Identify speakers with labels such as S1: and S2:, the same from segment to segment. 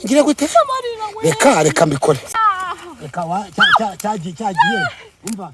S1: Ngire gute? Reka reka mbikore. Reka wa cyagiye cyagiye. Umva.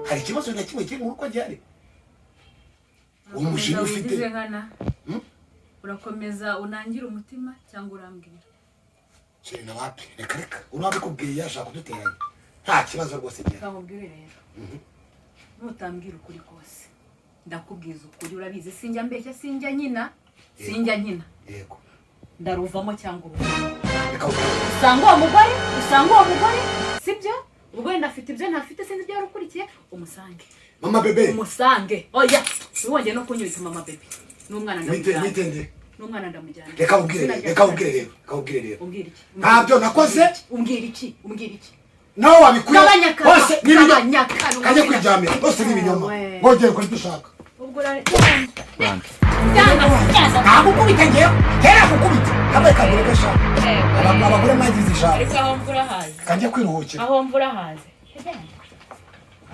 S1: Hari ikibazo na kimwe kiri mu rugo gihari? Umujinya ufite.
S2: Wigize nkana. Urakomeza unangire umutima cyangwa urambwira?
S1: Chéri, na wapi? Reka reka. Urabikubwiye yashaka kuduteranya. Nta kibazo rwose gihari.
S2: Kamubwire rero. Nutambwira ukuri kose, ndakubwiza ukuri, urabizi sinjya mbeshya, sinjya nkina, sinjya nkina.
S1: Yego.
S2: Ndaruvamo cyangwa uruvamo.
S1: Reka ubwire.
S2: Usanga uwo mugore, usanga uwo mugore, sibyo? Ubwo wenda afite ibyo ntafite, sinzi ibyo yarukurikiye, umusange.
S1: Mama bebe.
S2: Umusange. Oya, wongeye no kunyurita mama bebe. N'umwana
S1: Wite
S2: ndamujyana.
S1: witende.
S2: N'umwana ndamujyana.
S1: Reka ubwire rero. Reka ubwire rero. Reka ubwire rero.
S2: Umbwira iki?
S1: Ntabyo nakoze.
S2: Umbwira iki? Umbwira iki?
S1: Nawe wabikuye.
S2: Gabanya akanwa.
S1: Hose ni ibinyoma.
S2: Gabanya akanwa.
S1: Kajya kwiryamira. Hose ni ibinyoma.
S2: We.
S1: Wongeye ukora ibyo ushaka.
S2: Ubwo uragenda. Cyangwa cyangwa.
S1: Nagukubita ngewe. Kera gukubita. Kamwe kagure gashaka. Abagore mwagize ijambo.
S2: Ariko aho mvura haze.
S1: Kajya kwiruhukira.
S2: Aho mvura haze.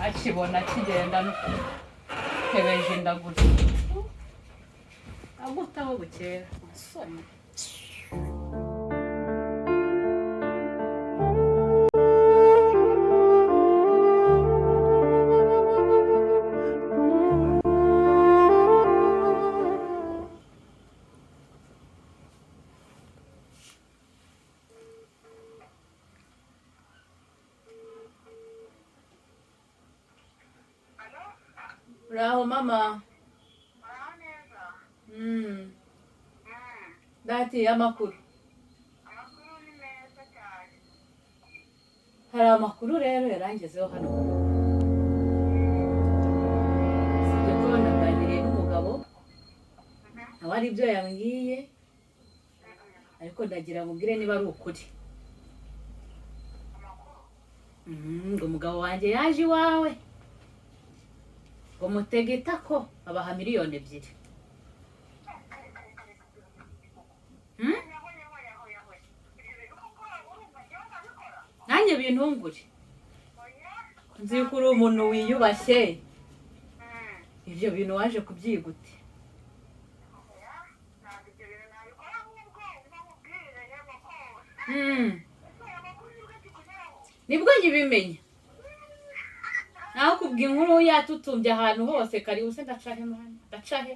S2: Akibona kigenda no tebeje indagura. Agutaho bukera. Asoni. Uraho mama. Dati, amakuru. Hari amakuru rero yarangezeho hano mu rugo. Sibyo ko naganiriye n'umugabo, nawe hari ibyo yambwiye, ariko ndagira ngo mbwire niba ari ukuri. Ngo umugabo wanjye yaje iwawe ngo mutege itako abaha 2 miliyoni. Nanjye bintungure, nzi yuko uri umuntu wiyubashye, ibyo bintu waje kubyiga ute? Nibwo nkibimenya, naho kubwa inkuru yatutumbye ahantu hose. Karibu se, ndacahe mwana, ndacahe.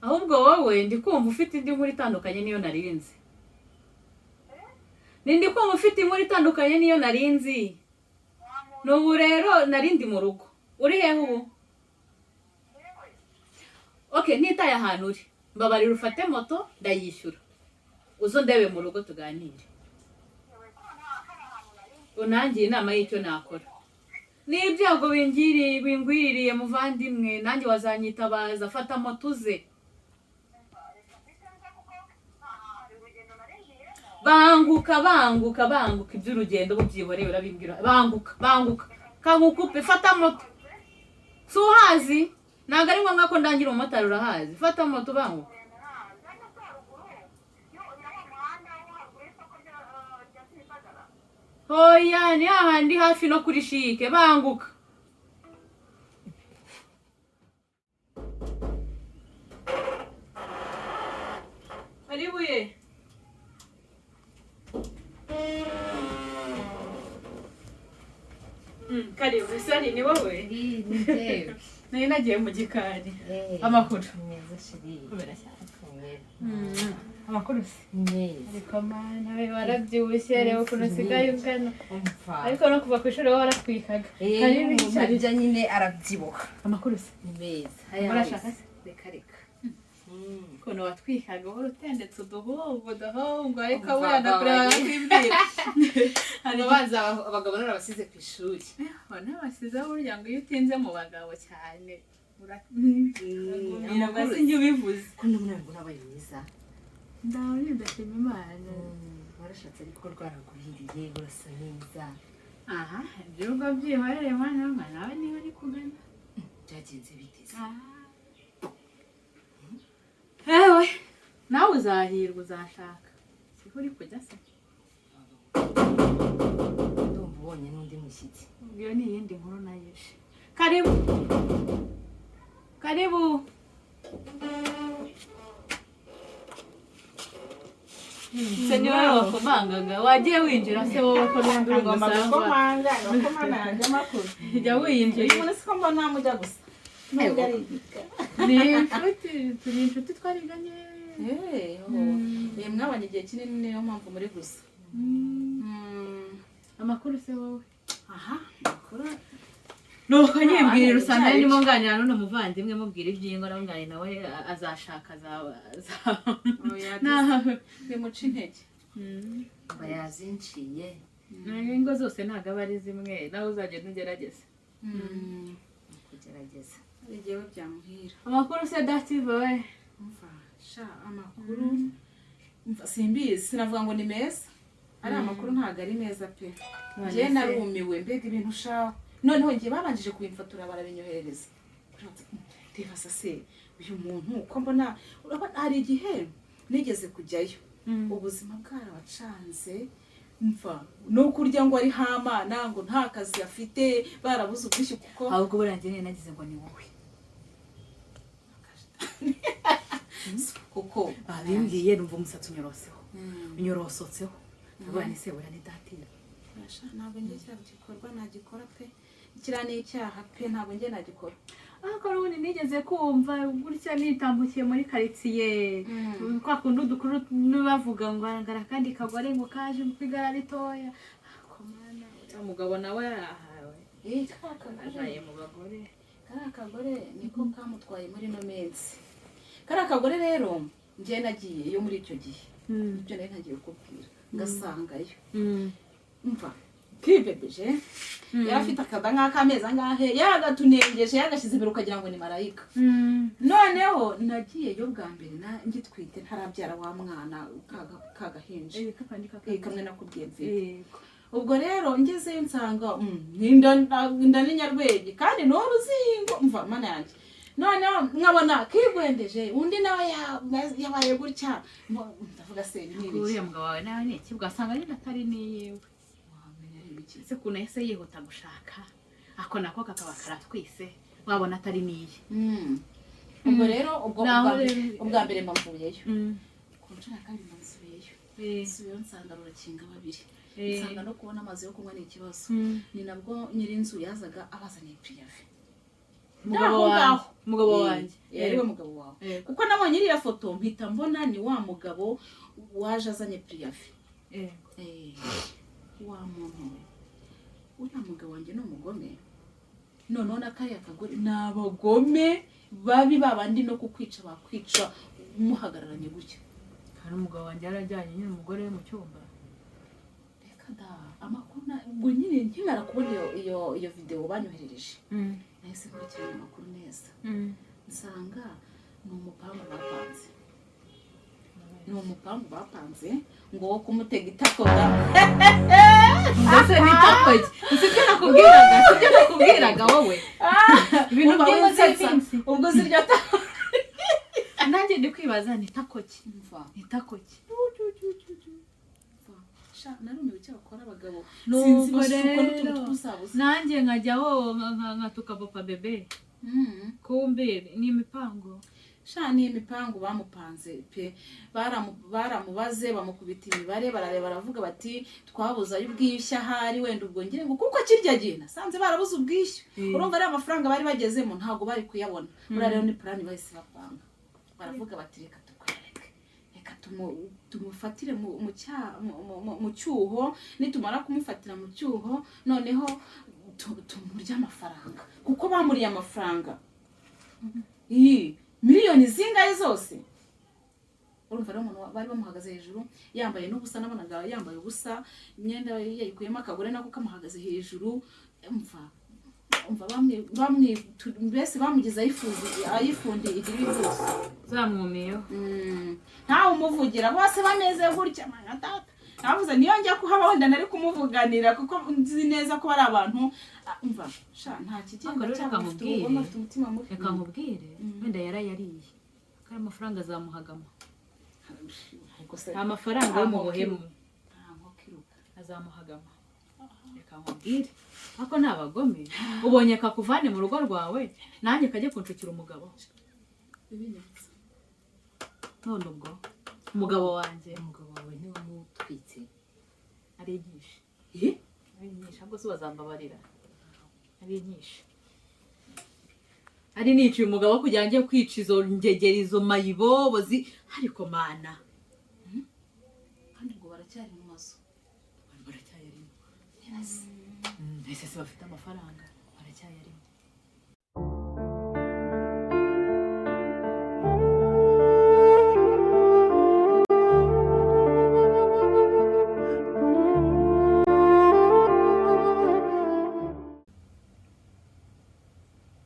S2: Ahubwo wowe ndi kumva ufite indi nkuru itandukanye niyo narinzi. Ni ndi kumva ufite inkuru itandukanye niyo narinzi. N'ubu rero narindi mu rugo. Uri hehe ubu? Okay, ntitaye ahantu uri. Mbabarira ufate moto ndayishyura. Uzo ndebe mu rugo tuganire. Unangiye inama y'icyo nakora. N'ibyago bingiriye bingwiririye muvandimwe, nanjye wazanyitabaza, fata moto uze. Banguka banguka banguka, iby'urugendo bubyihoreye urabimbwira. Banguka banguka, kangukupe, fata moto. Si uhazi? Ntabwo ari ngombwa ko ndangira umumotari, urahazi. Fata moto banguka. Oya, ni hahandi hafi no kuri shike, banguka. Karibuye. Karibu, sari ni wowe? Nari nagiye mu gikari. Amakuru.
S3: Meza chéri.
S2: Kubera cyane.
S3: Komera.
S2: Amakuru se?
S3: Neza.
S2: Ariko mana we, warabyibushye, reba ukuntu usigaye ungana.
S3: Umva.
S2: Ariko no kuva ku ishuri wowe waratwikaga. Karibu.
S3: Umuntu
S2: Icyari.
S3: arya nyine arabyibuha.
S2: Amakuru se?
S3: Ni meza.
S2: Urashaka se?
S3: Reka reka.
S2: Ukuntu watwikaga uhora utendetse uduhungu uduhungu, ariko
S3: Umva,
S2: buriya ndakureba
S3: babaye.
S2: nkakwibwira.
S3: Hari abanza abagabo narabasize ku ishuri.
S2: Nabasize burya ngo iyo utinze mu bagabo cyane uragumira,
S3: Amakuru
S2: sinjye ubivuze.
S3: Ko ndabona ngo nabaye mwiza.
S2: Ndawe ndashima Imana.
S3: Warashatse ariko rwaraguhiriye, urasa neza.
S2: Aha, ibyumba byihorere mwana w'umwana nawe niba uri kugana.
S3: Byagenze biteze?
S2: Ewe, nawe uzahirwa, uzashaka, siho uri kujya se?
S3: Ndumva ubonye n'undi mushyitsi.
S2: Ubwo iyo ni iyindi nkuru nayishe. Karibu, karibu. Se ni wowe wakomangaga? Wagiye winjira se wowe, ko n'undi uri
S4: Agomba
S2: gusangwa?
S4: Gukomanga agakomana yanjye amakuru.
S2: Jya winjira.
S4: Uyu muntu siko mbona mujya gusa nubwo ari igika.
S2: Ni inshuti, turi inshuti, twariganye.
S4: Mwabanye igihe kinini, niyo mpamvu muri gusa.
S2: Amakuru se wowe?
S4: Aha, amakuru.
S2: Nuko nyibwirira usanga
S4: Ah,
S2: ndimo nganira n'uno muvandimwe, mubwira iby'ingo, namubwira nawe azashaka, azaba
S4: Oya,
S2: nawe.
S4: bimuca intege.
S3: Mba yazinciye.
S2: Ingo zose ntabwo aba ari zimwe, nawe uzagenda ugerageze.
S3: Kugerageza.
S4: Hari igihe we byamuhira.
S2: Amakuru se dative we?
S4: Umva sha, amakuru, umva, simbizi, sinavuga ngo ni meza, ari amakuru ntabwo ari meza pe. Njye narumiwe, mbega ibintu ushaho. Noneho njye babanjije kubimfotora barabinyoherereza. Ndibaza se uyu muntu uko mbona, urabona hari igihe nigeze kujyayo ubuzima bwarabacanze, mva no kurya ngo ari hamana, ngo nta kazi afite, barabuze ubwishyu kuko
S2: Ahubwo buriya njye nagize ngo ni wowe.
S4: Kuko
S2: Babimbwiye numva umusatsi unyoroseho, unyorosotseho, ndavuga ni se buriya ni dative.
S4: Sha, ntabwo njye kiriya gikorwa nagikora pe, kiriya ni icyaha pe, ntabwo njye nagikora.
S2: Ariko n'ubundi nigeze kumva gutya nitambukiye muri karitsiye, kwa kundi udukuru bavuga ngo arangara akandi kagore ngo kaje mu igara ritoya. Ako mana, uriya mugabo nawe yarahawe.
S4: Kariya kagore.
S2: Ajaye mu bagore.
S4: Kariya kagore niko kamutwaye muri ino minsi. Kariya kagore rero, njye nagiye yo muri icyo gihe, ibyo nari ntagiye kukubwira, ngasangayo, mva, kibebeje, yari afite akada nk'akamezi angahe, yagatunengeje, yagashyize imbere ukagira ngo ni marayika. Noneho nagiyeyo bwa mbere ngitwite, ntarabyara wa mwana kagahinja. Kamwe nakubwiye mfite. Ubwo rero ngezeyo nsanga inda ni nyarwege kandi ni uruzingo, mva mana yanjye. Noneho nkabona kigwendeje, undi nawe yabaye gutya. Ndavuga se ibi ni ibiki?
S2: Uriya mugabo wawe nawe ni iki? Ugasanga nyine atari n'iyiwe.
S4: Wamenya ari ibiki?
S2: Ese ukuntu yahise yihuta gushaka, ako nako kakaba karatwise, wabona atari n'iye.
S4: Ubwo rero ubwo
S2: Naho rero-
S4: ubwa mbere mba mvuyeyo, ku nshuro ya kabiri mba nsubiyeyo, nsubiyeyo nsanga rurakinga babiri, nsanga no kubona amazi yo kunywa ni ikibazo. Ni nabwo nyir'inzu yazaga abazaniye préavis.
S2: Umugabo
S4: Ngaho
S2: wanjye.
S4: ngaho.
S2: Umugabo wanjye.
S4: Ariwe mugabo wawe.
S2: Yego.
S4: Kuko nabonye iriya foto mpita mbona ni wa mugabo waje azanye préavis. Wa muntu we, uriya mugabo wanjye ni umugome. Noneho na kariya kagore ni abagome babi, babandi no kukwica bakwica muhagararanye gutya.
S2: Hari umugabo wanjye yarajyanye nyine umugore we mu cyumba.
S4: Reka da, amakuru ubwo nyine nkimara kubona iyo videwo banyoherereje, nahise nkurikirana amakuru neza, nsanga ni umupangu bapanze, ni umupangu bapanze ngo wo kumutega itako da.
S2: Mbese ni itakoye? Si ibyo nakubwiraga, si ibyo nakubwiraga wowe, ibintu
S4: Umva
S2: by'inkozi
S4: winsetsa.
S2: y'iminsi.
S4: Ubwo uzi iryo tako?
S2: Nanjye ndi kwibaza ni itakoki,
S4: Umva.
S2: ni itakoki.
S4: Umva. Sha, narumiwe icyo bakora abagabo.
S2: Nuko
S4: Sinzi basukwa n'utuntu
S2: rero
S4: tw'ubusabusa.
S2: Nanjye nkajya wo nkatuka papa bebe, kumbe ni imipango.
S4: Sha, ni imipangu bamupanze pe. Baramubaze, bamukubita imibare, barareba, baravuga bati twabuze ay'ubwishyu ahari wenda. Ubwo ngira ngo kuko kirya gihe nasanze barabuze ubwishyu, urumva ariya mafaranga bari bagezemo ntabwo bari kuyabona. Buriya rero ni plan bahise bapanga, baravuga bati reka tukwereke, reka Tumufatire mu cyuho. Nitumara kumufatira mu cyuho, noneho tumurye amafaranga, kuko bamuriye amafaranga iyi miliyoni zingahe zose. Urumva rero, umuntu bari bamuhagaze hejuru yambaye n'ubusa, nabonaga yambaye ubusa, imyenda yayikuyemo, akagore nako kamuhagaze hejuru. Umva, bamwe mbese bamugize ayifundi igira ibibuzo.
S2: Zamwumiyeho.
S4: Ntawe umuvugira, bose bameze gutya. Mana data, navuze niyo njya kuhaba wenda nari kumuvuganira, kuko nzi neza ko bari abantu, umva sha, nta kigenda
S2: Ariko rero
S4: cyabo,
S2: reka
S4: bafite
S2: nkubwire.
S4: ubugome, bafite umutima mubi.
S2: Reka nkubwire, wenda yarayariye, kandi amafaranga azamuhagama.
S4: Ariko se
S2: Nta mafaranga yo mu buhemu.
S4: Nta nkoko iruka.
S2: Azamuhagama, reka nkubwire, ariko ni abagome. Ubonye kakuvane mu rugo rwawe, nanjye kajye kunshukira umugabo.
S4: Bibinyatse.
S2: None ubwo umugabo wanjye
S3: Umugabo wawe ntiwamutwitse?
S2: Arigisha.
S4: Eh?
S2: Arinyisha, ahubwo se bazambabarira? Arinyisha, ari niciye umugabo kugira ngo njye kwica izo ngegeri, izo mayibobo zi, ariko mana.
S4: Kandi ubwo baracyari mu mazu.
S2: Abantu baracyayarimo. Ese se bafite amafaranga, baracyayarimo.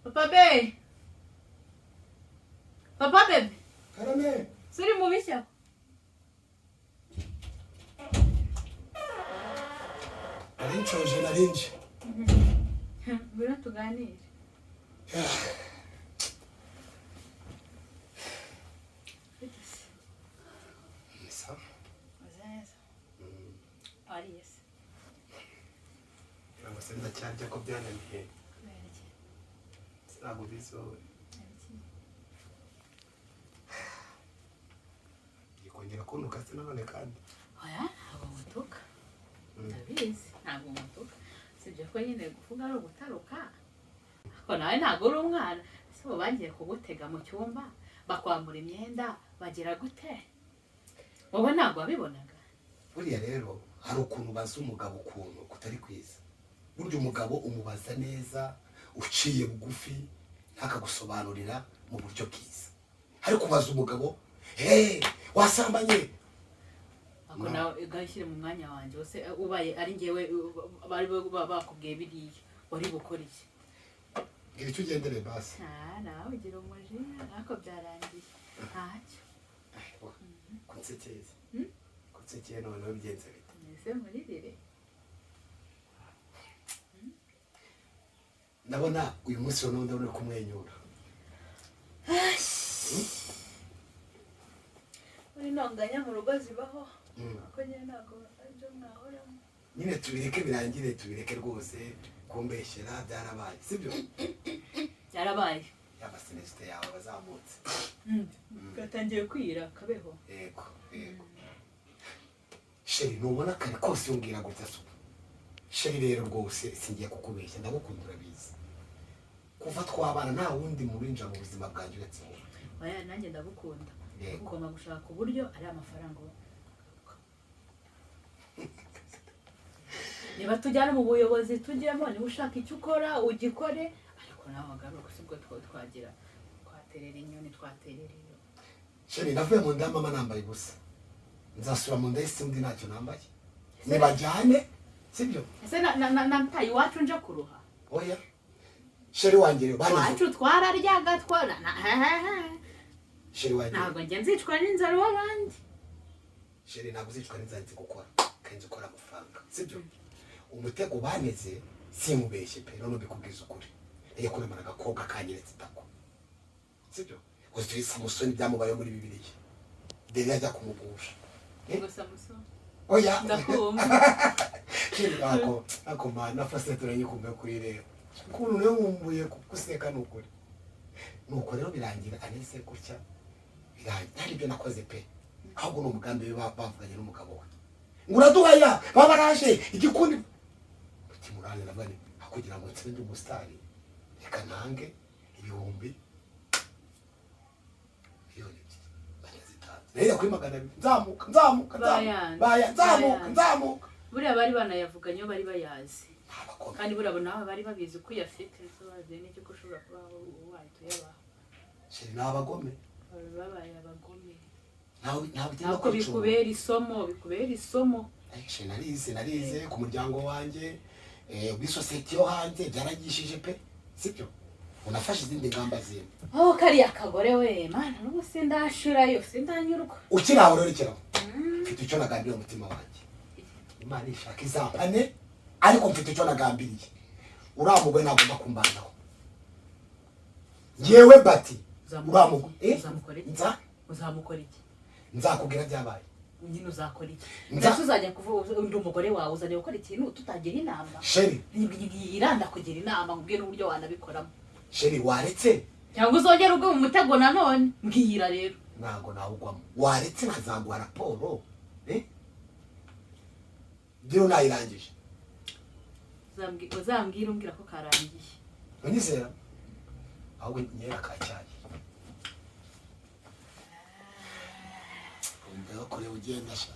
S2: Papa be, papa bebe.
S1: Karame.
S2: Suri mu bishya.
S1: Nari nshoje, nari nje.
S2: Ngwino tuganire.
S1: Ni sawa.
S2: Meze neza? Wariye se?
S1: Ntabwo se ndacyarya ko byananiye?
S2: Kubera iki?
S1: Ntabwo ubizi wowe.
S2: Kubera iki?
S1: Ngiye kongera kuntuka se nanone kandi?
S2: Oya, ntabwo mutuka. Ndabizi, ntabwo mutuka, sibyo ko nyine kuvuga ari ugutaruka, ariko nawe ntabwo uri umwana. Ese ubu bagiye kugutega mu cyumba, bakwambura imyenda, bagira gute? Wowe ntabwo wabibonaga?
S1: Buriya rero hari ukuntu ubaza umugabo ukuntu kutari kwiza. Burya umugabo umubaza neza, uciye bugufi, ntakagusobanurira mu buryo bwiza. Ariko ubaza umugabo, "Hey, wasambanye?"
S2: Ako
S1: No.
S2: nawe ugashyire mu mwanya wanjye wose, ubaye ari njyewe bari bakubwiye biriya, wari bukore iki?
S1: Bwira icyo ugendere basi.
S2: Ah, nawe ugira umujinya, ariko byarangiye, ntacyo.
S1: Kunsekeye, kunsekeye, noneho bigenze bite?
S2: Ese muririre?
S1: Ndabona uyu munsi noneho ndabona uri kumwenyura.
S2: Muri ntonganya mu rugo zibaho. Ariko nyine ntabwo aribyo mwahoramo.
S1: Nyine tubireke birangire, tubireke rwose. Kumbeshyera byarabaye, sibyo?
S2: Byarabaye.
S1: Yaba sinesite yawe bazamutse.
S2: Gatangiye kwira kabeho.
S1: Yego, chérie, ntubona kare kose umbwira gutya suku? Chérie, rero rwose singiye kukubeshya, ndagukunda, urabizi. Kuva twabana nta wundi murinja mu buzima bwanjye uretse wowe.
S2: Oya, nanjye ndagukunda.
S1: Yego.
S2: Ugomba gushaka uburyo ari amafaranga niba tujyana mu buyobozi tujyemo, niba ushaka icyo ukora ugikore, ariko nawe wagaruka. Si ubwo twagira twaterera inyoni, twaterera iyo.
S1: Chérie, navuye mu nda ya mama nambaye ubusa, nzasubira mu nda y'isi undi ntacyo nambaye. Nibajyane, sibyo?
S2: Ese nataye iwacu nje kuruha?
S1: Oya, chérie wanjye, rero baneze.
S2: Iwacu twararyaga, twara
S1: Chérie wanjye.
S2: Ntabwo njye nzicwa n'inzara w'abandi.
S1: Chérie, ntabwo uzicwa n'inzara. Nzi gukora kandi nzi gukora amafaranga, sibyo? Umutego baneze, sinkubeshye pe, none mbikubwiza ukuri, nagiye kuremana agakobwa kanyeretse itako, sibyo? Uzi turi Samusoni, byamubayeho muri Bibiliya, dore ajya kumugusha. Eh?
S2: Ngo Samusoni?
S1: Oya.
S2: Ndakumva.
S1: Chérie, ako mana nafase turanyikumbuye kuyireba, ukuntu niyo nkumbuye guseka, ni ukuri. Nuko rero birangira aneze gutya, birangira hari ibyo nakoze pe. Ahubwo ni umugambi we bavuganye n'umugabo we ngo uraduhaya, baba baraje igikundi kimurane. Navuga nti aho kugira ngo nsibe ndi umusitari, reka ntange 2 miliyoni banazitanze. Nahereye kuri 200 nzamuka nzamuka
S2: Bayanze.
S1: nzamuka nzamuka
S2: Bayanze.
S1: nzamuka.
S2: Buriya bari banayavuganye bari bayazi.
S1: Abakobwa.
S2: Kandi buriya nawe bari babizi ko uyafite, so bazi n'icyo ko ushobora kuba wahita uyabaha.
S1: Chéri, ni abagome.
S2: Babaye abagome.
S1: Ntawe ntawe ugenda
S2: Ntabwo
S1: kwica umuntu.
S2: bikubera isomo, bikubera isomo.
S1: Chéri, narize narize ku muryango wanjye, muri sosiyete yo hanze byarangishije pe, sibyo? Unafashe izindi ngamba zindi.
S2: Oh, kariya kagore we, mana, n'ubu sindashirayo, sindanyurwa.
S1: Ukiri aho rero, rekeraho. Mfite icyo nagambiriye umutima wanjye. Imana ishaka izampane, ariko mfite icyo nagambiriye. Uriya mugore ntagomba kumbanaho. Yewe bati uriya mugore
S2: Uzamukora iki?
S1: Nza
S2: Uzamukora iki?
S1: Nzakubwira byabaye.
S2: Nyine uzakora iki? Mbese uzajya kuvuga undi umugore wawe uzajya gukora ikintu tutagira inama?
S1: Chéri.
S2: Yiranda kugira inama, nkubwire n'uburyo wanabikoramo.
S1: Chéri, waretse.
S2: Cyangwa uzongera ugwe mu mutego nanone, mbwira rero.
S1: Ntabwo nawugwamo. Waretse nkazaguha raporo, eh? Byo nayirangije.
S2: Uzambwira umbwira ko karangiye.
S1: Unyizera? Ahubwo nyera kacyayi. Umva kure ugenda sha.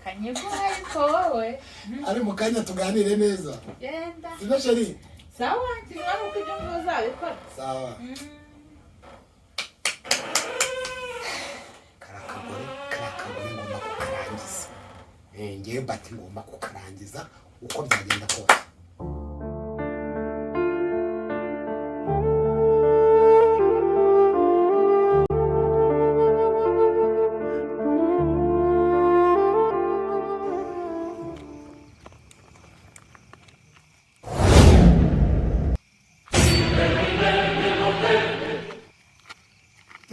S3: Kanyego ariko wowe.
S1: Ari mu kanya tuganire neza.
S3: Genda.
S1: Sibyo chéri?
S3: Sawa, kimwe nuko ibyo ngo uzabikora.
S1: Sawa. Karakagore, karakagore ngomba kukarangiza. Ngewe bati ngomba kukarangiza uko byagenda kose.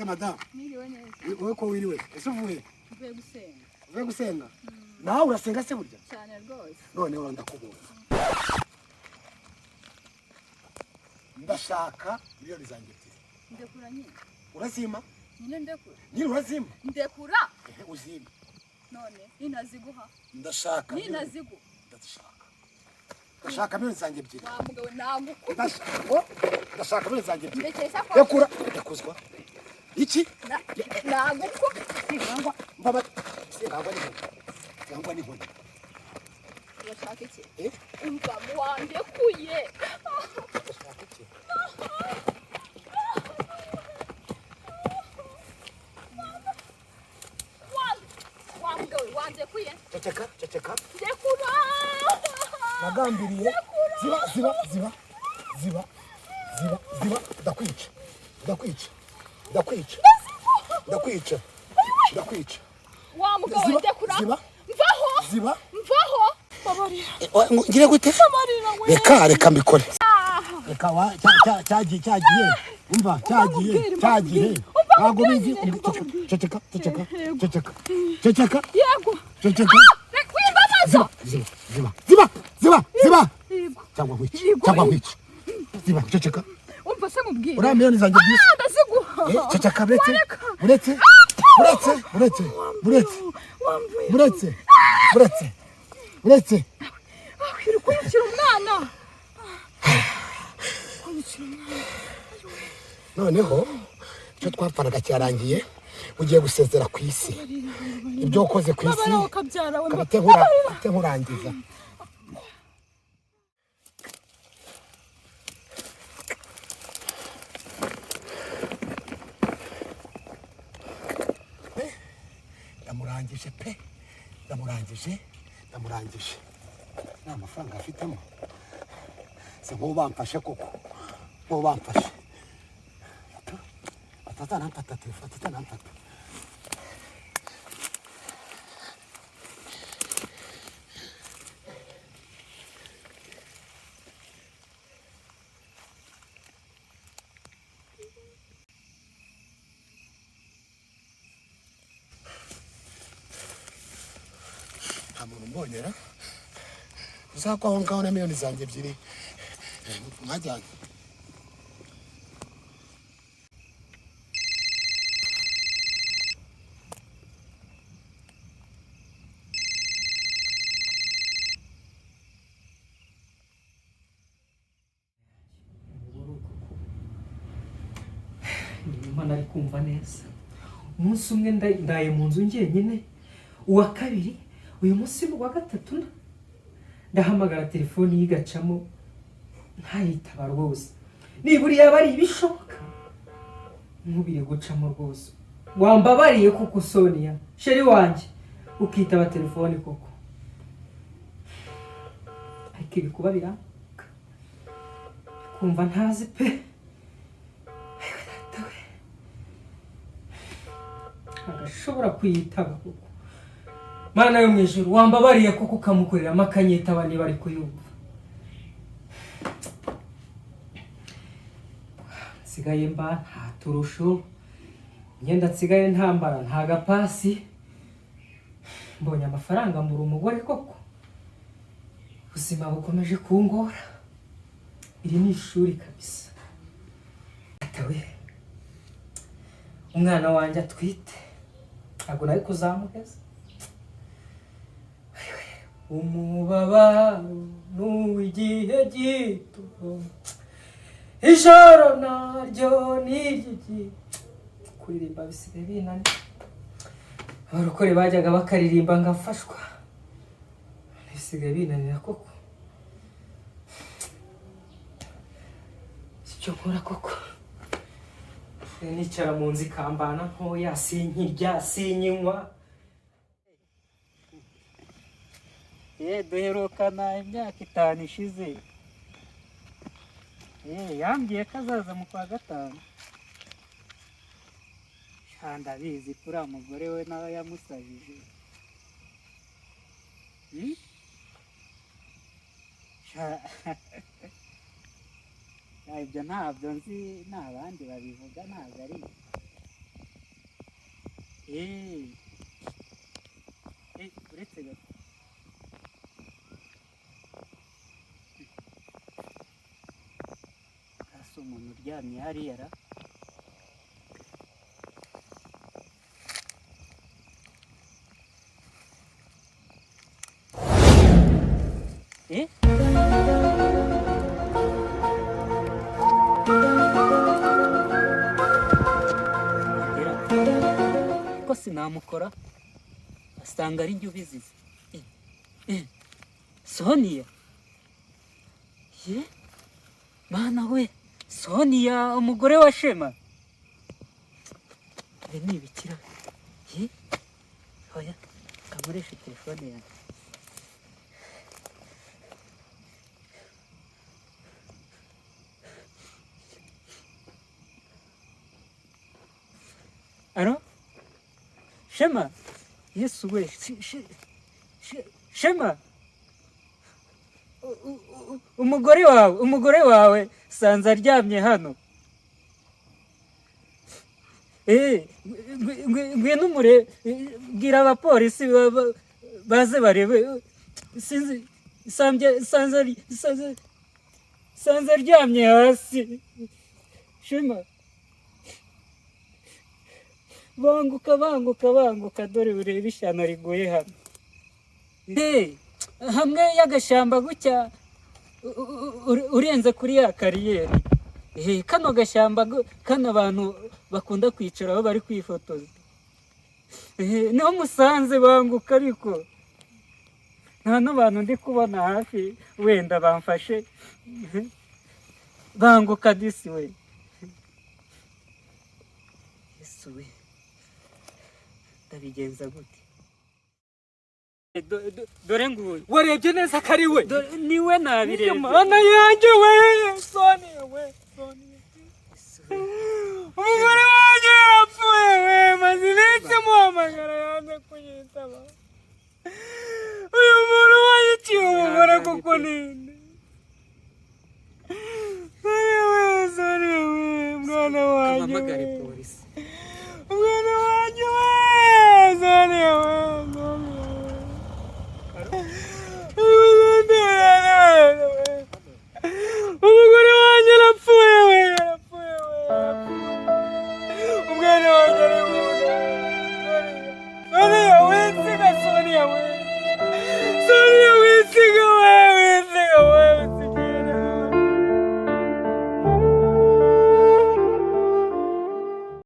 S1: Madamu, wowe ko wiriwe ese uvuye?
S4: Mvuye gusenga.
S1: Uvuye gusenga? Nawe urasenga se burya?
S4: Cyane rwose.
S1: None ura ndakubonye. Ndashaka miliyoni zanjye ebyiri.
S4: Ndekura nyine.
S1: Urazima?
S4: Nyine ndekura.
S1: Nyine urazima?
S4: Ndekura.
S1: Ehe, uzima.
S4: None ninaziguha.
S1: Ndashaka.
S4: Ninaziguha.
S1: Ndashaka. Ndashaka miliyoni zanjye ebyiri.
S4: Wa mugabo nagukubita.
S1: Ndashaka. Ndashaka miliyoni zanjye ebyiri.
S4: Ndekesha kwa.
S1: Ndekura. Ndakuzwa. Iki?
S4: Nagukubita.
S1: Singangwa mbaba. Singangwa n'inkoni. Singangwa n'inkoni.
S4: Urashaka iki?
S1: Eh?
S4: Umva wandekuye.
S1: Urashaka iki?
S4: Wa mugabo wandekuye.
S1: Ceceka, ceceka.
S4: Ndekura.
S1: Nagambiriye. Ziba, ziba, ziba. Ziba. Ziba, ziba. Ndakwica. Ndakwica. Ndakwica. Ndakwica. Ndakwica.
S4: Wa mugabo ndekura.
S1: Ziba.
S4: Mvaho.
S1: Ziba.
S4: Mvaho. Babarira.
S1: Ngire gute?
S4: Babarira we.
S1: Reka reka mbikore. Reka wa cyagiye cyagiye. Umva cyagiye cyagiye. Ntabwo bizi. Ceceka ceceka ceceka. Ceceka.
S4: Yego.
S1: Ceceka.
S4: Wimbabaza.
S1: Ziba ziba ziba ziba ziba.
S4: Yego.
S1: Cyangwa nkwice. Cyangwa nkwice. Ziba ceceka.
S4: Umva se mubwire.
S1: Uriya miliyoni zanjye ebyiri.
S4: Ndaziguha.
S1: Ceceka buretse. Buretse. Buretse buretse buretse. Buretse. Buretse. Buretse.
S4: Uri kunyukira umwana. Kunyukira umwana.
S1: Noneho icyo twapfanaga cyarangiye, ugiye gusezera ku isi. Ibyo wakoze ku isi kabite nkurangiza. Ndamurangije pe, ndamurangije, ndamurangije. Nta mafaranga afitemo. Se nk'ubu bamfashe koko, nk'ubu bamfashe. Atazanamfata telefone, atazanamfata. Nta muntu umbonera. Uzakwa aho ngaho na miliyoni zanjye ebyiri mwajyanye.
S5: Imana ari kumva neza. Umunsi umwe ndaye mu nzu njyenyine, uwa kabiri, uyu munsi wa gatatu ndahamagara telefoni yigacamo ntayitaba rwose. Nibura yaba ari ibishoboka nkubire gucamo rwose. Wambabariye koko Sonia, chérie wanjye, ukitaba telefoni koko. Ariko ibikuba biranga, kumva ntazi pe. Ayiwe data we, agashobora kuyitaba koko. Mana yo mu ijuru, wambabariye koko ukamukoreramo akanyitaba niba ari kuyumva. Nsigaye mba nta turusho, imyenda nsigaye ntambara nta gapasi. Mbonye amafaranga mbura umugore koko. Ubuzima bukomeje kungora. Iri ni ishuri kabisa. Data we, umwana wanjye atwite ntabwo nari kuzamuheza. Umubabaro n'uw'igihe gito, ijoro naryo ni iry'igihe. Kuririmba bisigaye binaniye. Abarokore bajyaga bakaririmba ngafashwa, bisigaye binanira koko. Icyo nkora koko, nicara mu nzu ikambana ntoya, sinkirya sinkinywa.
S6: Duherukana imyaka 5 ishize. Yambwiye ko azaza mu kwa 5. Ndabizi ko uriya mugore we nawe yamusabije. Ibyo ntabyo nzi, ni abandi babivuga, ntabwo ari. Uretse gato. Hasi umuntu uryamye hariya ra. Ko sinamukora asanga ari njye ubizize. Sonia, ye mana we, Sonia umugore wa Shema. Ibi ni ibikira. Ye oya, kamureshe telefone yanjye. Alo? Shema? Yesu we, Shema? Umugore wawe sanze aryamye hano. Ngwino umure, bwira abapolisi baze barebe. Sinzi, sanze aryamye hasi. Shema, banguka banguka banguka, dore urebe ishyano riguye hano. Hamwe y'agashyamba gutya urenze kuri ya kariyeri. Kano gashyamba kano abantu bakunda kwicara aho bari kwifotoza. Niho musanze, banguka ariko nta n'abantu ndi kubona hafi wenda bamfashe. Banguka disi we. Yesu we, ndabigenza gute? Dore nguyu.
S5: Warebye neza ko ari we?
S6: Niwe nabirebye.
S5: Mana yanjye we, Sonia we, Sonia. Umugore wanjye yarapfuye we, maze iminsi muhamagara yanze kunyitaba. Uyu muntu wanyiciye umugore kuko ni